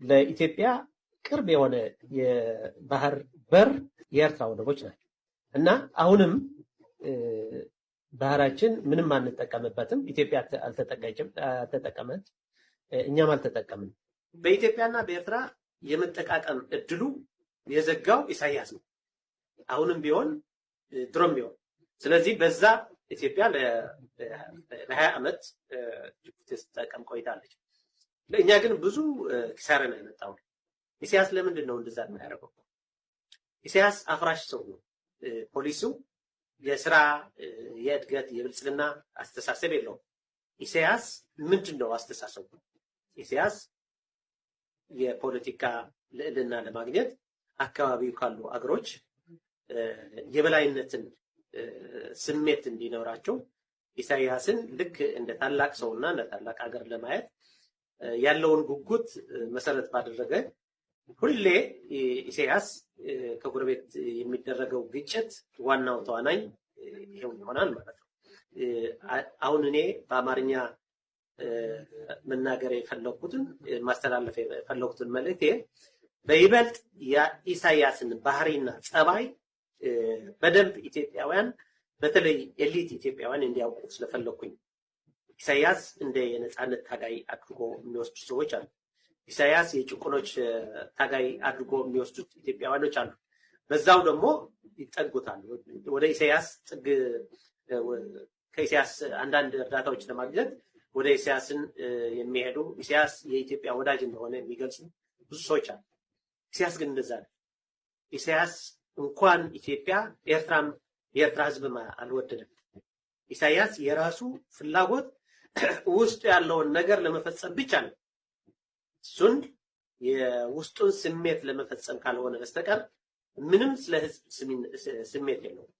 ለኢትዮጵያ ቅርብ የሆነ የባህር በር የኤርትራ ወደቦች ናቸው እና አሁንም ባህራችን ምንም አንጠቀምበትም። ኢትዮጵያ አልተጠቀመች፣ እኛም አልተጠቀምንም። በኢትዮጵያና በኤርትራ የመጠቃቀም እድሉ የዘጋው ኢሳያስ ነው። አሁንም ቢሆን ድሮም ቢሆን። ስለዚህ በዛ ኢትዮጵያ ለ20 ዓመት ጅቡቲ ስትጠቀም ቆይታለች። ለእኛ ግን ብዙ ኪሳራ ነው የመጣው። ኢሳያስ ለምንድን ነው እንደዛ የሚያደርገው? ኢሳያስ አፍራሽ ሰው ነው። ፖሊሲው የስራ፣ የእድገት፣ የብልጽግና አስተሳሰብ የለውም። ኢሳያስ ምንድን ነው አስተሳሰቡ? ኢሳያስ የፖለቲካ ልዕልና ለማግኘት አካባቢው ካሉ አገሮች የበላይነትን ስሜት እንዲኖራቸው ኢሳያስን ልክ እንደ ታላቅ ሰውና እንደ ታላቅ ሀገር ለማየት ያለውን ጉጉት መሰረት ባደረገ ሁሌ ኢሳያስ ከጎረቤት የሚደረገው ግጭት ዋናው ተዋናኝ ይሄው ይሆናል ማለት ነው። አሁን እኔ በአማርኛ መናገር የፈለኩትን፣ ማስተላለፍ የፈለኩትን መልእክቴ በይበልጥ የኢሳያስን ባህሪና ጸባይ በደንብ ኢትዮጵያውያን፣ በተለይ elite ኢትዮጵያውያን እንዲያውቁ ስለፈለኩኝ። ኢሳያስ እንደ የነፃነት ታጋይ አድርጎ የሚወስዱ ሰዎች አሉ። ኢሳያስ የጭቁኖች ታጋይ አድርጎ የሚወስዱት ኢትዮጵያውያኖች አሉ። በዛው ደግሞ ይጠጉታል። ወደ ኢሳያስ ጥግ፣ ከኢሳያስ አንዳንድ እርዳታዎች ለማግኘት ወደ ኢሳያስን የሚሄዱ፣ ኢሳያስ የኢትዮጵያ ወዳጅ እንደሆነ የሚገልጹ ብዙ ሰዎች አሉ። ኢሳያስ ግን እንደዛ ነው። ኢሳያስ እንኳን ኢትዮጵያ ኤርትራም የኤርትራ ሕዝብም አልወደደም። ኢሳያስ የራሱ ፍላጎት ውስጡ ያለውን ነገር ለመፈጸም ብቻ ነው። እሱን የውስጡን ስሜት ለመፈጸም ካልሆነ በስተቀር ምንም ስለ ሕዝብ ስሜት የለውም።